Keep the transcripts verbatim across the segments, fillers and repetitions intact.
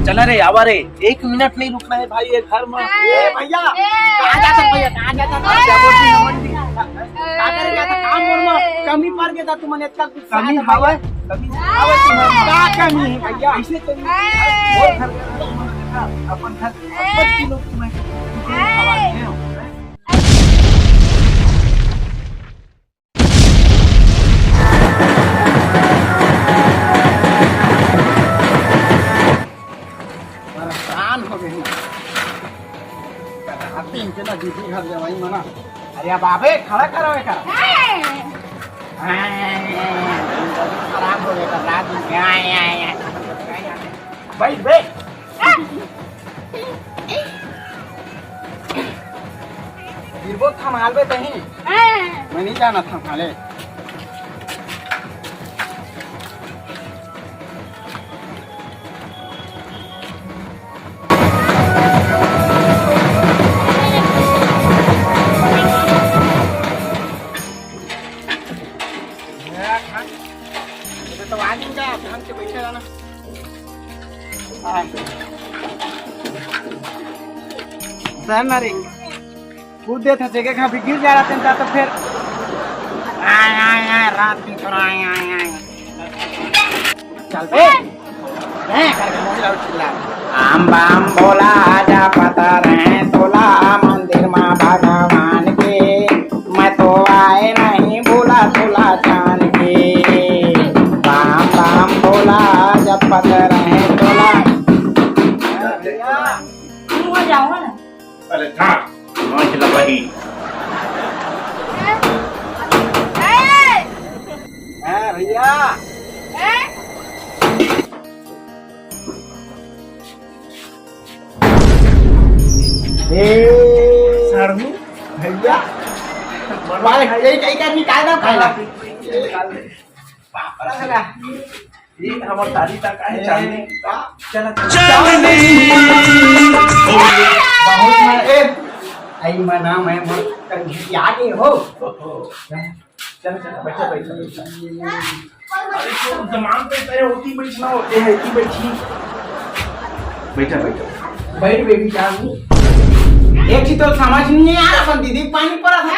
चला रे, आवा रे, एक मिनट नहीं रुकना है भाई, ये घर में। ए भैया, कहाँ जाता भैया, कहाँ जाता? का करे जाता काम मोर में? कमी पड़ गया तुमने इतना गुस्सा कमी है हवा, भैया। कमी हवा तुम्हारे। का कमी है भैया? ऐसे कमी है। और घर का, अपन घर, अपन की लोग तुम्हें, तुम्हें आवाज दे। परेशान हो गए। रात दिन के ना दीदी घर जवाई मना। अरे अब आबे, खड़ा करो एका। खराब हो गया रात दिन के। बैठ, बैठ। गिरबो थमालबे तही। मैं नहीं जाना थमाले। तो आज इनका ढंग से बैठे रहना। हाँ। सर ना रे। कूद देत हस, एक एक हाथ गिर जा रहा था तो फिर आय, आय, आय, रात दिन थोड़ा आय, आय, आय। चल बे। हैं, करके मोही लाओ चिल्ला। आम बाम भोला आजा पता रहे तोला मंदिर मा भगवान के। मैं तो आए नहीं भोला तोला जान के। बाम बाम भोला आजा पता रहे तोला। भैया, तू हो जाओ ना। अरे था, नाच लपही। हाँ भैया। ए, साढ़ू। भैया। मालिक, यही, यही का निकाल दो, खाएगा। बाप रे, साला। ये हमर दादी तक आहे, चांदनी। चल, चल। चांदनी। बहुत मन, ए, आई मना मैं मत कर, घिसिया गए हो। चल, चल, बैठा, बैठा, बैठा। अरे, तो जमान पे तेरे होती बैठना हो, ए, होती बैठी। बैठा, बैठा। बैठ बेबी, चांदनी। एक चीज तो समझ नहीं आ रहा, अपन दीदी पानी पड़ा था।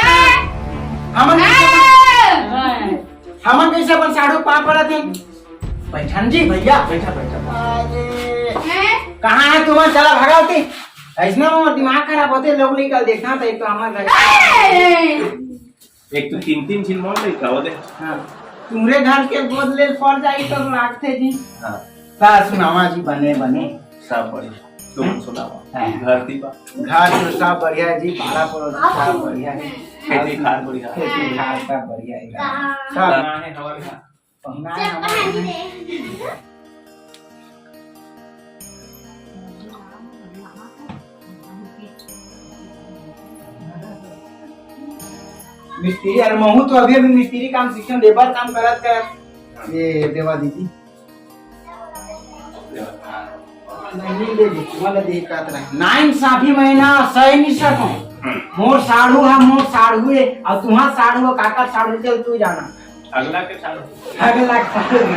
हमन हमन कैसे अपन साढ़ू पा पड़त हे? बैठन जी भैया। बैठा, बैठा। अरे, हैं? कहाँ है तुम्हारा? चला भगाओ ती। ऐसना वो दिमाग खराब होते, लोग निकल देखना था, एक तो हमारे घर। हैं? एक तो तीन तीन झिन मोर लइका हो दे। हाँ। तुम्हरे घर के गोद ले पड़ जाई तो लागथे जी। हाँ। का सुनावा जी, बने, बने। सब बढ़िया। तुम सुनावा। हाँ। घर दीपा। घर तो सब बढ़िया है जी, पारा पड़ोस सब बढ़िया है। खेती खार बढ़िया। खेती खार सब बढ़िया है। सब ना है हमारे घर। पहुना है हमारे घर। मिस्त्री, अरे महू तो अभी अभी मिस्त्री काम सीखे, लेबर काम करत करत। ये देवा दीदी। नहीं ले दे, वाला दे का तरह। नाइंसाफी मैं ना सह नहीं सकूं। हम्म। मोर साढ़ू है, मोर साढ़ू है, और तुम्हारा साढ़ू हो, काका साढ़ू चल तू जाना। अगला के साढ़ू। अगला के साढ़ू है। दिन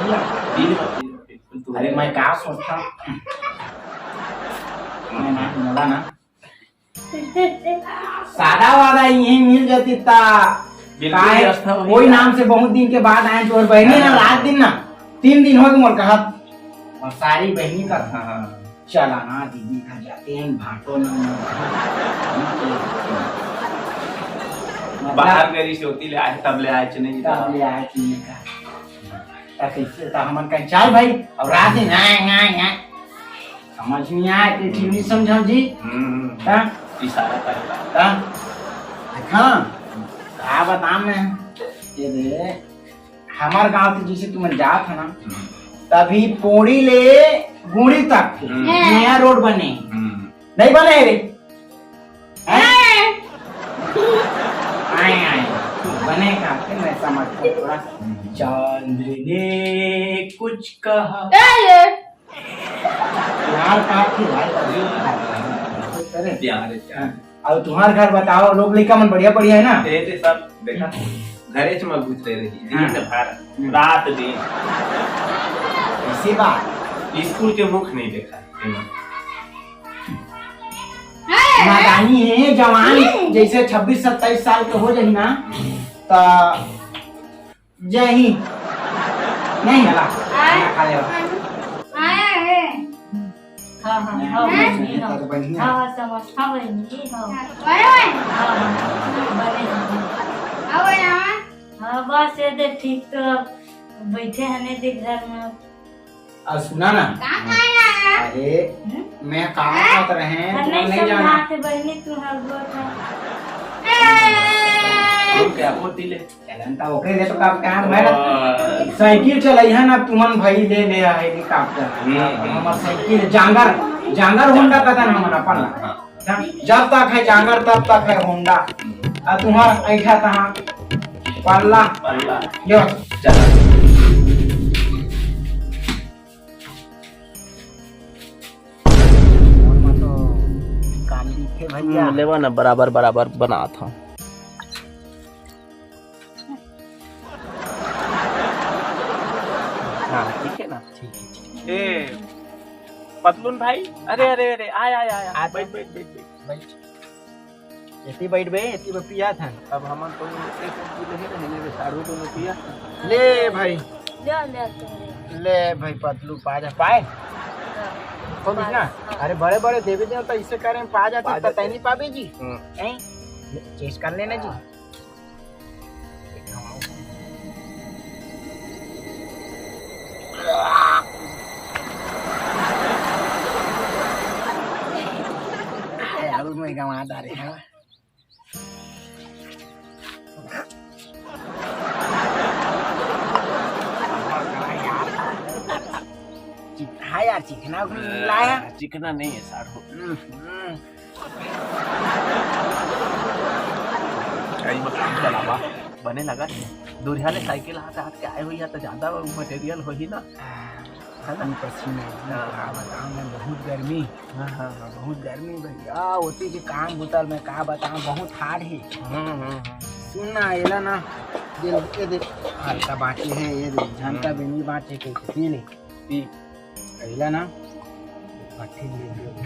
भर, दिन भर, दिन भर। अरे मैं का सोचता हूँ? मैं ना, बोला ना। सादा वादा यहीं मिल जाती ता। बिल्कुल काहे? व्यवस्था वही कोई था। नाम से बहुत दिन के बाद आए तो, और बहनी ना हाँ। रात दिन ना तीन दिन हो गए मोर कहत। और सारी बहनी का हाँ, हाँ। चला ना दीदी घर जाते हैं, भाटो ना। बाहर गरी से होती ले आए, तब ले आए, नहीं तब ले आए, नहीं का। त कैसे, त हमन कहीं चल भाई, और रात दिन आए, आए, आए। समझ नहीं आए, कि ठीक नहीं समझा जी। हम्म। हाँ? इशारा करता। हाँ? देखा, का बता मैं, ये दे, हमार गांव के जैसे तुम जात है ना, हम्म। तभी पौड़ी ले गुड़ी तक के हम्म। नया रोड बने। हम्म। नहीं बने रे? हैं? आए, आए। बने का, फिर मैं समझ को थोड़ा। चंद्र ने कुछ कहा। ए, ये। प्यार का थी भाई, अभी करे। प्यार है, प्यार। हाँ। अब तुम्हार घर बताओ, लोग लइका मन बढ़िया बढ़िया है ना? दे दे सब, देखा। घरे च म घुस रहे रही, दिन हाँ। से बाहर, हम्म। रात दिन। ऐसी बात। स्कूल के मुख नहीं देखा है। नादानी है, जवान जैसे छब्बीस सत्ताईस साल के हो जाही ना, त जय हिंद। नहीं, चला, खाना खा लेवा। आया है। हाँ, हाँ, हाँ, बहिनी, हाँ। तो बढ़िया। हाँ, हाँ, समझ, हाँ, बहिनी, हाँ। हाँ, बड़े बहिनी। हाँ, हाँ, बड़े बहिनी। हाँ, बहिनी, हाँ। हाँ, बस ये दे ठीक तो अब बैठे हैं नहीं दे घर में। अब सुना ना। का खाया? अरे, हम्म? मैं का हाँ? कहत रहे, हाँ, तुम नहीं नहीं समझा जाना। के बहिनी, तू हर बात है। हम क्या बोलती ले? चलन त ओकरे ले तो काम काम है ना। वाह। साइकिल चलइहा ना तुमन भाई, ले ले हेलीकॉप्टर। हम्म, हम्म। हमर साइकिल जांगर, जांगर होंडा कतन हमन अपन ला। हाँ। जब तक है जांगर तब तक है होंडा। आ तुम्हार ऐठा तहाँ पल्ला। पल्ला। यो। चला। मोर मा तो काम दिखे भैया। हम्म, लेवा ना, बराबर बराबर बनात हूँ। हाँ, ठीक है ना? ठीक है, ठीक है। ए, पतलून भाई, अरे, अरे, अरे, आय, आय, आय, आय। आ, बैठ, बैठ, बैठ, बैठ। बैठ। एती बैठ बे, एती बे पिया था। अब हमन तो एक, एक किलो ही रहेंगे बे, साढ़ू को पिया। ले भाई। ले, ले, तुम ले। ले भाई, पतलू पा जा, पाए? हाँ। खोलिस ना? हाँ। अरे, बड़े-बड़े देवी देवता इससे करे, पा जाते, पा तो जाते। तैं नहीं पाबे जी। हम्म। हैं? चेस कर लेना जी। हाँ। अरे, अब मैं गंवा डारे, हाँ। चिक-, हाँ यार, चिकना उकना मिला है? चिकना नहीं है, साढ़ू। हम्म, हम्म। कई में काम चलावा, बने लगा। दूरिहा ले साइकिल हाथ हाथ के आए हुई, या तो ज्यादा मटेरियल होही ना। है ना? पसीना, पसीना, हाँ। का बताऊं मैं, बहुत गर्मी। हाँ, हाँ, हाँ। बहुत गर्मी भैया, ओती के काम बुता ल मैं का बताऊं, बहुत हार्ड हे। हम्म, हम्म, हम्म। सुन ना, एला ना, दे, ये दे, हल्का बांचे हे, ये दे, झनका हम्म। बेनी बांचे के, पी ले। पी। एला ना, भट्ठी ले ले।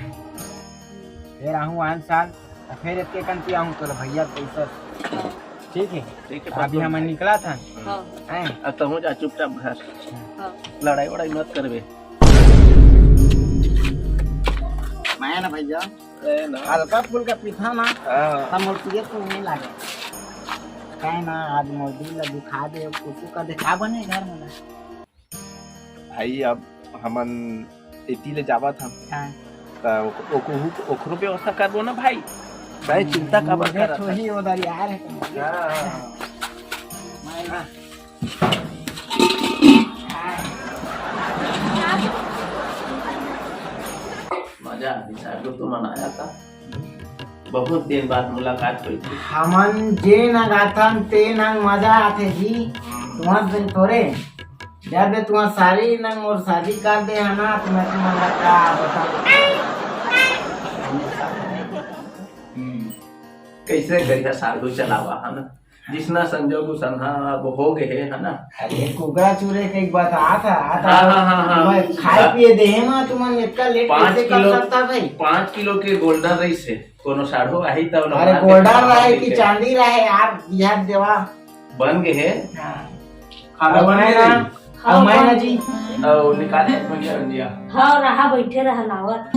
फेर आहूं आन साल, त फेर एतके कन पियाहूं तोला भैया पैसा। ठीक है? ठीक है, अभी पतलू हमन भाई। निकलत हन। हाँ। हैं? अब तहूँ जा चुपचाप घर। हाँ। लड़ाई वड़ाई मत करबे। मैं ना भैया, ए ना। हल्का फुल्का पीथा ना, हाँ। त मोर पिए तो नहीं लागे। काहे ना, आज मोर दिल ला दुखा दे, कुछ कर दे, का बने घर में ना? भाई, अब हमन एती ले जावत हन। हाँ। त ओक-, ओकहू, ओकरो व्यवस्था करबो ना भाई। भाई, चिंता काबर मुझे करत हस? थोड़ी उधर यार है। हाँ, हाँ, हाँ। मैं ना। मजा आ गई, साहब, तुमन आया था। बहुत दिन बाद मुलाकात होई थी। हमन जे नंगाथन ते नंग मजा आथे जी। तुमन बिन थोड़े। जब ले तुमन सारी नंग मोर शादी कर दे है ना, तो मैं तुमन ला का बताऊं। हम्म। कैसे करिया साधु चलावा, है ना? जिसना संजोग उसना अब हो गए है, है ना? अरे कुकरा चूरे के एक बात आता, आता हाँ, हाँ, हाँ, हाँ। मैं खाए पिए देहे मा तुमन इतना लेट पाँच कैसे कर किलो, सकता भाई? पाँच किलो के गोल्डन रईस है, कोनो साढ़ू आही तब अरे गोल्डन रहे कि चांदी रहे यार, बिहार देवा। बन गए है। हाँ। खाना और बन मैं गया ना, जी? और मैं ना जी। और निकाले भुंजिया, भुंजिया। हाँ, रहा, बैठे रहा, लावत।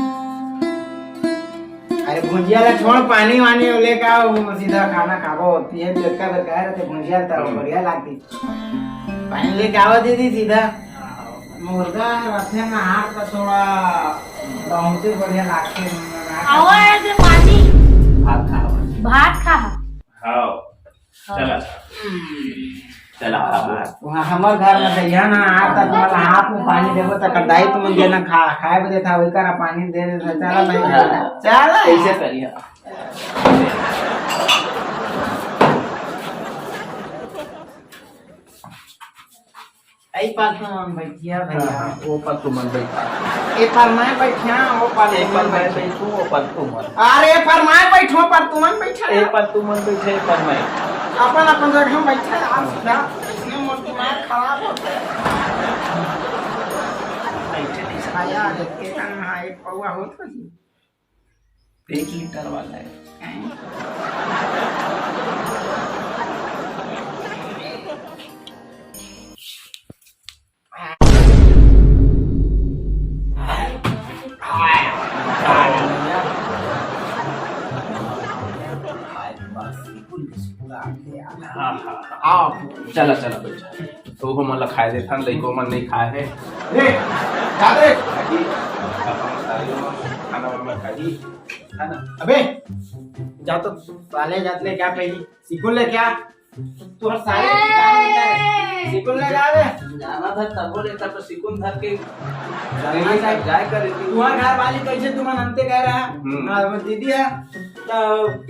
अरे भुंजिया ला छोड़, पानी वानी ले का, वो सीधा खाना खाबो। ये तो इतना बेकार रहते भुंजिया, तो हम्म। बढ़िया लगती। पानी लेके आवा दीदी सीधा। मुर्गा रथे ना हाथ का थोड़ा बहुत ही बढ़िया लागथे। आवा है जे पानी। भात खा। भात खा। हाँ। हाँ। चला। चला। वहाँ हमर घर में भैया ना, आ तक मतलब हाथ में पानी देबो त कदाई तुम देना खा, खाए बजे था वही करा पानी दे दे, चला भाई। हाँ। चला। कैसे करिए? ऐ पास में हम बैठिया भैया। हाँ, हाँ, वो पर तुमन बैठा। ए पर मैं बैठिया, वो पर ए पर तुमन मैं बैठा। बैठूं, वो पर तुमन। अरे, ए पर मैं बैठूं, पर तुमन बैठा। ए पर तुमन बैठे, ए पर मैं। अपन, अपन जगह में बैठा, आप सीधा। इसमें मोर दिमाग खराब होता है। बैठे नहीं सर। आया, देखे कहाँ है, पौवा होत होही। एक लीटर वाला है। हाँ, हाँ, हाँ। चला, चला, बैठ। तो हमन ला खाए देथन, लइको मन नहीं खाए हे। ए, जा दे। खाही, अपन सारी मन खाना वाना खाही, है ना? अबे, जा तो साले, जात ले क्या पही? सिकुल ले क्या? तू हर साले की काम होता है। सिकुल ले जा बे। जाना था तब बोले, तब तो सिकुल धर के जाना था। जाए कर रही थी। तुम्हारा घर वाली कैसे तुम्हारा अंते कह रहा है? हम्म। हाँ, वो दीदी है। तो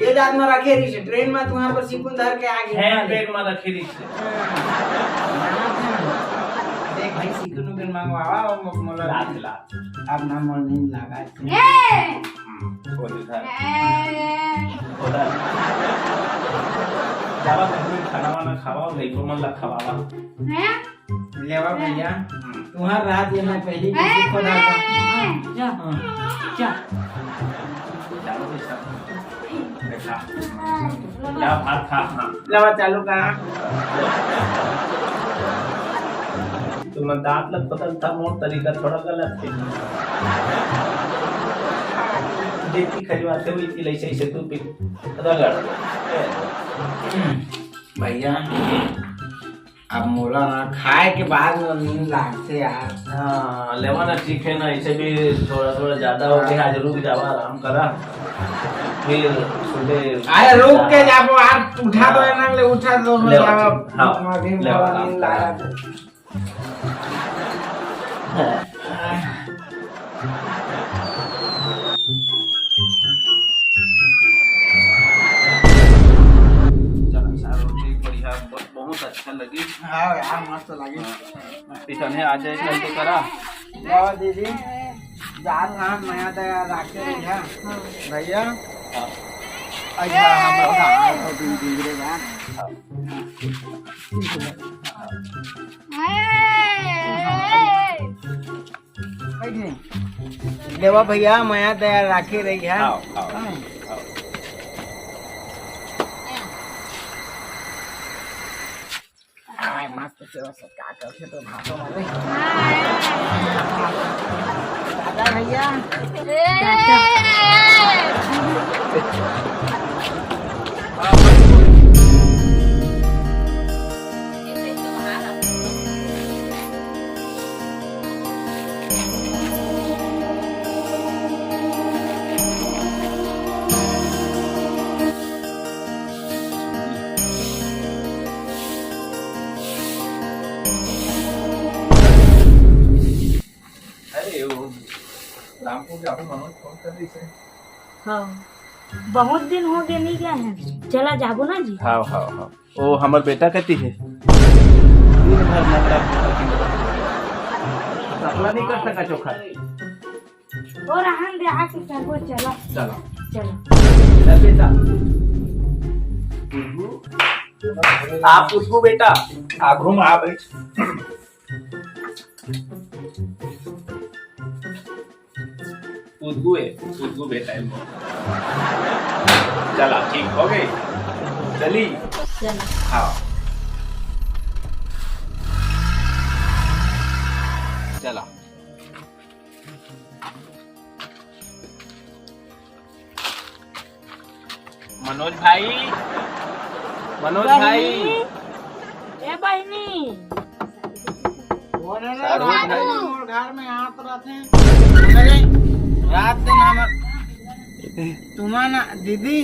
ये जात में रखे रही से, ट्रेन में तुम्हारे पर सिकुन धर के आ गए। है, ट्रेन में रखे रही से। देख भाई, सिकुन उकुन मंगवावा, वो मो-, मोला लात, लात। अब ना मोल नहीं लगा। ए! हम्म, वो जो था। ए! वो था। जावा, तुम खाना वाना खावा, लइको मन ला खवावा। हैं? लेवा भैया, हम्म। तुम्हार रात ये मैं पहली ए, किसी को ना ए, जा, हाँ। जा। जा, भात खा, हाँ। लेवा चालू का। तुम्हार दांत लग पता था, मोर तरीका थोड़ा गलत है। देखी खजवाते हुई थी, ऐसे, ऐसे तू पी, रगड़। भैया, अब मोला ना खाए के बाद में नींद लागथे यार। हाँ, लेवा ना, ठीक है ना, इसे भी थोड़ा, थोड़ा ज्यादा हो गया, आज रुक जावा, आराम करा, फिर सुबह अरे रुक के जाबो, आप उठा दो, हाँ। ना ले उठा दो, मैं लेवा, जावा, हाँ, अभी लेवा, मोला आराम नींद करा। लागथे। चला, सार रोटी बढ़िया, ब-, बहुत अच्छा लगी। हाँ यार, मस्त लगी। हाँ। इतने आ जाए, जल्दी करा। जाओ दीदी, जात नाम नया दया राखे भैया। भैया, हाँ। अच्छा, हम लोग हाँ, तो दिन दिन रे यार। हाँ। बैठे। लेवा भैया, मया दया राखे रही है। आओ, आओ, हाँ। आओ। आय, मस्त सेवा सत्कार करके तो भाषण वाले। दादा भैया। ए! अरे, वो रामपुर जाबो, मनोज फोन कर रही से। हाँ, बहुत दिन हो गए नहीं गए हैं, चला जाबो ना जी। हाँ, हाँ, हाँ। ओ, हमर बेटा कति हे? दिन भर नखरा, नखरा। सकला नहीं कर सका चोखा। ओ रहन दे, आके करबो, चला। चला। चला। चल बेटा। खुशबू। आप खुशबू बेटा, आ घूम, आ बैठ। उदगू है, उदगू बेटा है। चला, ठीक हो गई। चली। चला। हाँ। चला। मनोज भाई, मनोज भाई। बहिनी, ए बहिनी। सारू भाई। मोर घर में आत रहते हैं। अरे, रात दिन हम तुम्हारा दीदी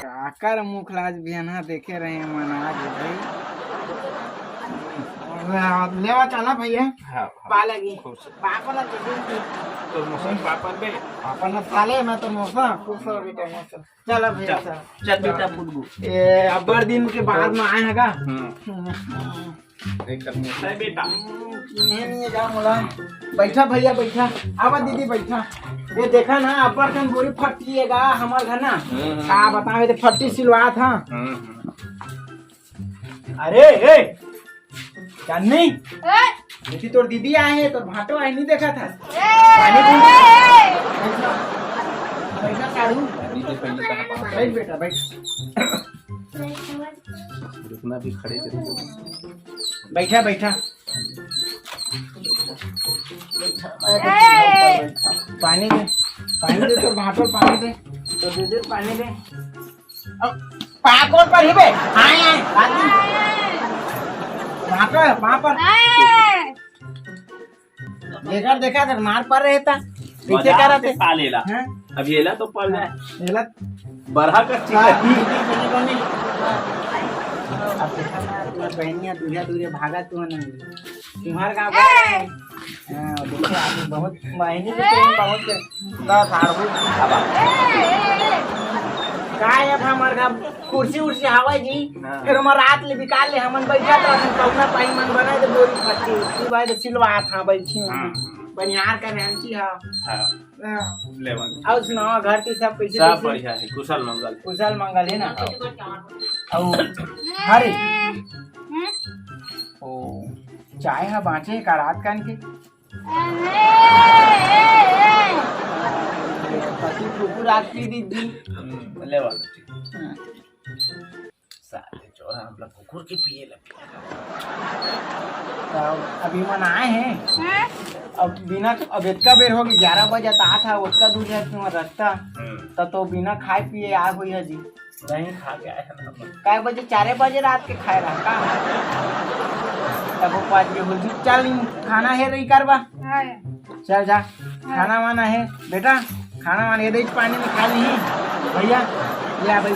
काकर मुखराज बिहनहा देखे रहे मन आज भाई। लेवा चला भैया। हाँ, हाँ। पा लगी। खुश। पापा ना दीदी। तो मौसम पापा बे। पापा ना साले, मैं तो मौसम। खुश हो बेटा, मौसम। चला भैया, चल, चल। चल बेटा फुटबू। ए, अब्बड़ दिन के बाद में आए हैं का? हम्म। हम्म। एक कदम उठाए बेटा। इन्हें नहीं है का मोला? बैठा भैया, बैठा। आवा दीदी, बैठा। ये देखा ना, अब्बड़ कन बोरी फट्टी है गा, हमार घर ना। हम्म, हम्म। का बतावे, तो फट्टी सिलवात हा। हम्म, हम्म। अरे, ए, चांदनी। ए? देखी, तोर दीदी आए हे, तोर भाटो आए, नहीं देखा था। पानी पी ले। बैठा, बैठा साढ़ू। दीदी पहले कहाँ पानी? बैठ बेटा, बैठ। रुकना भी, खड़े चले। बैठा, बैठा। पानी दे, पानी दे, तोर भाटो पानी दे, तोर दीदी पानी दे। अब पाकोर पर ही बे। आए, आए, बात नहीं। वहाँ पर, वहाँ पर। देखा, देखा, तो मार पर रहता। पीछे मजाक का रहते? से खा लेला। हैं? अब येला तो पढ़ना है। येला बरहा का हाँ, चिकन। दीदी बनी, बनी। अब देखा ना, तुम्हार बहनिया दूरिया, दूरिया भागा तू नहीं। तुम्हार गाँव का है? हाँ, देखो, आप बहुत बहनी भी तुम बहुत दस आदमी। अब आप का है, अब हमार घर कुर्सी उर्सी हवा जी, हाँ। फिर हमार रात ले बिकाल ले हमन बैठा था, हम कौना पाई मन बनाए तो बोरी पत्ती, उसी भाई तो सिलवा था बैठी हूँ। हाँ। बनिहार का नाम की है। हाँ। हाँ। ले बन। और सुनाओ, घर की सब कैसे, सब कैसे? बढ़िया है, कुशल मंगल है। कुशल मंगल है ना? हाँ। और हरे? हम्म। ओ, चाय हा बाँचे का रात कान के? पति कुकुर आती दीदी। हम्म, ले वाला। हाँ। साले चोरा, हम लोग कुकुर के पिए लगे। तब अभी मन आए हैं। हाँ? अब बिना, अब इतना बेर हो गया, ग्यारह बजे तो आता, उतना दूर है तुम्हारा रास्ता। हम्म। तो, तो बिना खाए पिए आ हुई है जी। नहीं, खा के आए हैं ना हम लोग। काय बजे? चारे बजे रात के खाए रहा का? तब वो पाँच बजे हो जी। चल, इन खाना है रही करबा। हाँ। चल जा, हाँ। खाना वाना है बेटा, खाना वाना ये दे, पानी में खा ली भैया। या भाई,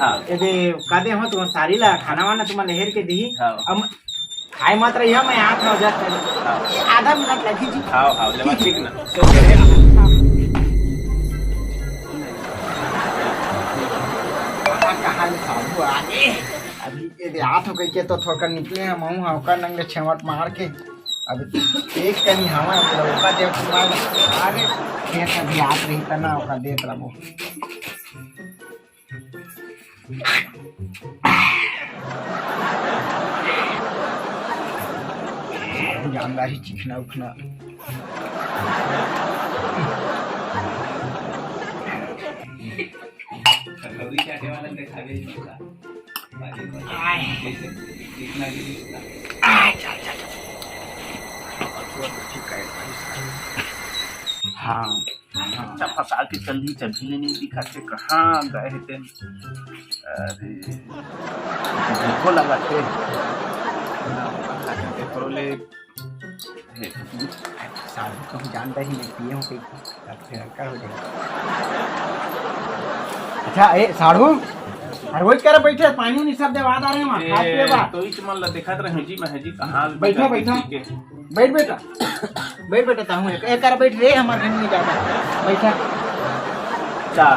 हाँ। ये दे, का दे हो तुम सारी ला खाना वाना तुम लहेर के दी। हाँ। अब खाए मत रहिया, मैं हाथ में जात कर। हाँ। ये आधा मिनट लगी जी। हाँ, हाँ, लेवा ठीक ना। तो कह रहे हैं। कहाँ, कहाँ ले साबु आगे? अभी ये दे हाथ हो गई के तो थोड़ा निकले हम हूँ, हाँ, ओकर नंगे छेवट मार के। अभी एक कनी हवा, ओकर दे मार आगे। खेत अभी हाथ रही तना, ओकर देत रहबो। जानदारी चिखना उखना। कटोरी चाटे वाला देखा गई। आय। जितना भी रिश्ता। आय, चल, चल, चल। हाँ। अच्छा फंसा के चल दी, चल भी नहीं दिखा के कहाँ गए थे। अरे, भूखो लगा थे। ना, खा के थोड़ो ले हे। साढ़ू कहूँ जानता ही नहीं, पिए हूँ कहीं, तब से हल्का हो जाए। अच्छा, ए, साढ़ू, अरे वही कर बैठे, पानी उनी सब देवा दा रहे हैं वहाँ, खाए पिए बा। तो इच मन ला देखत रहे जी, मैं जी कहाँ बैठा, बैठा। ठीक है। बैठ बेटा, बैठ बेटा, ताहू एक, एक कर बैठ रे, हमारे घर में जाता। बैठा। अच्छा,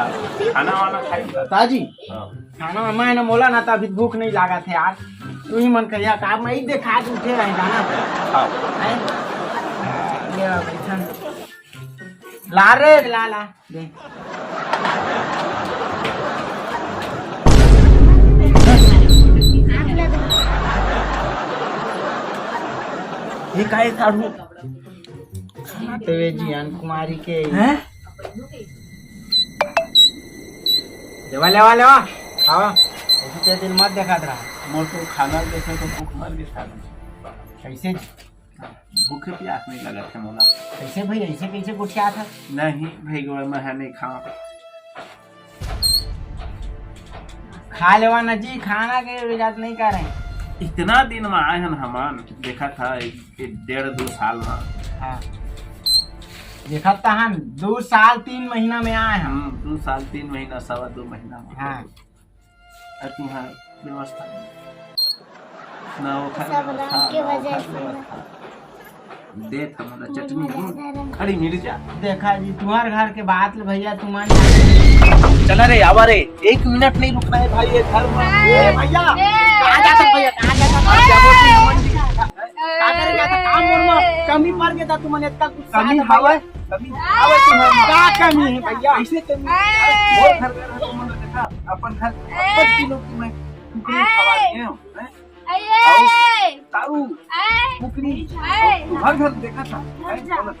खाना वाना खाई? ताजी? हाँ। खाना वाना ना मोला ना, तो अभी भूख नहीं लागा थे यार। तू ही मन करिया का, मैं ही देखा के उठे रहे जाना। हाँ। हैं? ले आ, बैठा। ला रे, ला, ला, दे। ये काहे साढ़ू? हाँ, तो वे जियान कुमारी के। हैं? लेवा, लेवा, लेवा। खावा। ऐसे तेरे दिल मत देखा रहा। मोर तो खाना देखे तो भूख मर गई साढ़ू। कैसे? भूखे प्यास नहीं लगत है मोला। कैसे भाई, ऐसे कैसे गोठियात है? नहीं भाई, गोड़ में है, नहीं खावा। खा लेवा ना जी, खाना के इजाजत नहीं कर रहे। इतना दिन में आए हन हमन, देखा था एक, एक डेढ़ दो साल में। हाँ। देखा था हम, दो साल तीन महीना में आए हम। हम्म, दो साल तीन महीना, सवा दो महीना में। हाँ। अउ तुंहर व्यवस्था? ना ओखर सब व्यवस्था, राम के ना वजह ओखर से। व्यवस्था। देत हमन ला चटनी, मुझे नून, ज्यादा रंग खड़ी मिर्चा। देखा जी, तुंहर घर के बात ले भैया, तुमन चला रे, आवा रे, एक मिनट नहीं रुकना है भाई, ये घर में। ए भैया, कहाँ जाता भैया, कहाँ जाता? क्या बोलती है? का करे जाता काम मोर में? कमी पड़ गया था तुमन इतना कुछ कमी साथ हवा? भैया। कमी हवा तुमन? का कमी है भैया? ऐसे कमी है? मोर घर में रहा तुमन देखा, अपन घर पच्चीस किलो की मैं कुकरी खवा दिए हूँ, हैं? आइए। दारू, कुकरी, घर घर देखा था,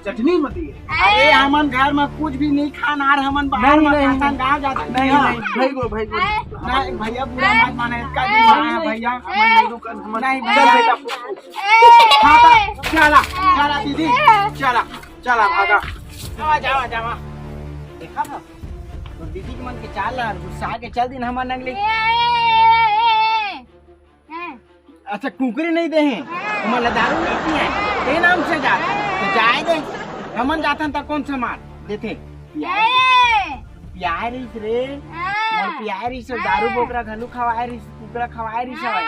चटनी मती है। अरे, हमन घर में कुछ भी नहीं खान, आर हमन बाहर में खाथन, गाँव जाथन। नहीं, नहीं, भाई को, भाई को। नहीं, भैया, बुरा मत माने, इसका भी माना है भैया। हमन नहीं रुकन, हमन नहीं, चल भैया। बेटा। हाँ, तो चला, चला दीदी, चला, चला भागा। जावा, जावा, जावा। देखा था? तो दीदी के मन के चाल ला, गुस्सा के चल दिन हमर नंगली। अच्छा, कुकरी नहीं दे हैं, हमन ला दारू नहीं पिए, ते नाम से जात, तो जाए दे, हमन जाथन त कौन सा मार देथे? पियाए रहिस रे, मोर पियाए रहिस, दारू बोकरा घलू खवाए रहिस, कुकरा खवाए रहिस हवय।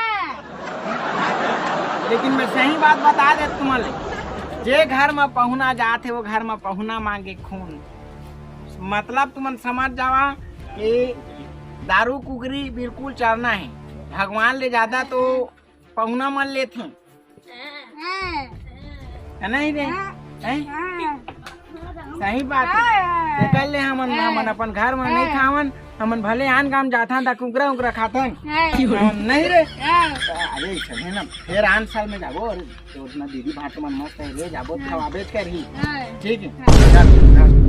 लेकिन मैं सही बात बता दे तुम्हारे, जे घर में पहुना जात है, वो घर में पहुना मांगे खून। मतलब तुमन समझ जावा कि दारू कुकरी बिल्कुल चलना है। भगवान ले ज्यादा तो पहुना मन लेथे। है नहीं रे? हैं? सही बात है। ते कर ले हमन, हमन अपन घर में नहीं खावन, हमन भले आन गाम जाथन त कुकरा उकरा खाथन। हमन नहीं रे। अरे चले ना, फिर आन साल में जाबो। अरे तो अपना दीदी भात मन मस्त है रे, जाबो खवाबे करही। ठीक है। चल, चल।